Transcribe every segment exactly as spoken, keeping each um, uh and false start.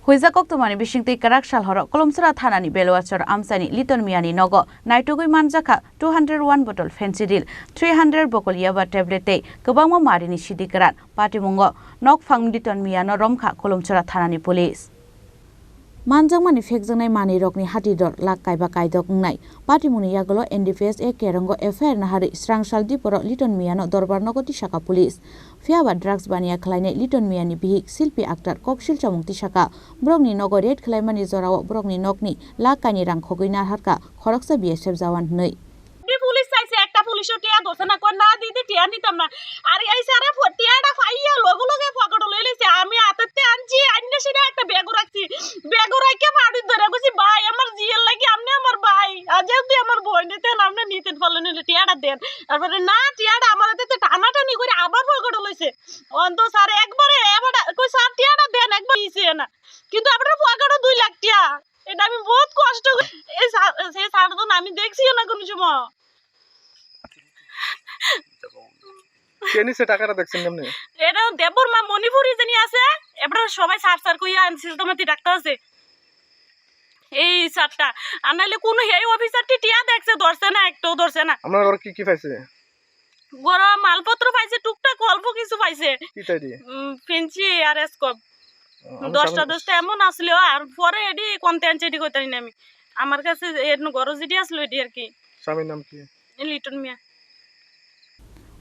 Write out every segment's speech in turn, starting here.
Puijak koktwmani bisingtwi kwrak sal horo Kolomchura thanani Beluachor amchaini Liton Miyani nogo naitugwi manjakha two hundred one bottle Phensedyl, three hundred bokol yaba tablet tei kwbangma marini sidi kwran. Patimungo nokphang Liton Miyano romkha Kolomchura thanani police. Manjakmani phekjaknai manwirokni hati dor lakh kaiba kaidok wngnai. Patimungni yagulo N D P S A Kerongo F I R naharwi srangsal diporo Liton Miyano dorbar nogo tisaka police. Phiyaba drugs baniya khlainai Liton Miyani bihik Silpi Akhtar koksil chamung tisaka. Borokni nogo raid khlaimani jorao borokni nokni lakh kaini rang khogwi narharkha khoroksa B S F jawan hwnwi. Di police saise ekta police o tiya dose na, koi na didi tiya nitam na. Are ei sare pho-, tiya da phaiya logo loge pocket o loi lese. Ami atate anchi, anne sire ekta bag o rakchi. Bag o rakke mari dore gusi, "Bhai, amar jiyar lagi, amne amar bhai. Aje tui amar boi ne ten, amne niten pale nile tiya da den." Tarpore na tiya da amar atate tana tani gori abar pocket o loise. Onto sare ekbare, ebar koi sar tiya da den, ekbar ise na. Kintu amar pocket o dui lakh tiya. এটা আমি বহুত কষ্ট করে, এই স্যার, সেই স্যার তো আমি দেখছিও না কোনো সময়। কে নিছে টাকাটা দেখছেন কেমনে? এটা দেববর্মা মণিপুরি জানি আছে, এবার সবাই স্যার স্যার কইয়া আনছিল, তোমার ডাক্তার আছে এই স্যারটা। আর নাইলে কোনো হেই অফিসার টি টিয়া দেখছে, ধরছে না, একটাও ধরছে না। আপনার ঘরে কি কি পাইছে? গরম মালপত্র পাইছে, টুকটাক অল্প কিছু পাইছে। কি চাই দিয়ে? উম, ফেঞ্চি আর স্কোপ। ও, আমার দশটা স্বামী দশটা এমন আসলেও আর পরে এডি কোন তেন চেডি কইতারি না আমি। আমার কাছে এর গরজ এডি আসলো এডি আর কি। স্বামীর নাম কি? লিটন মিয়া।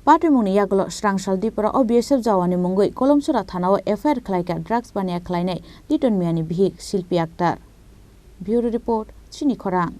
Patimungni yagulo srangsal diporo o B S F jawani mungwi Kolomsora thanao F I R khlaikha drugs baniya khlainai Liton Miyani bihik Silpi Akhtar. Bureau report, Chini Khorang.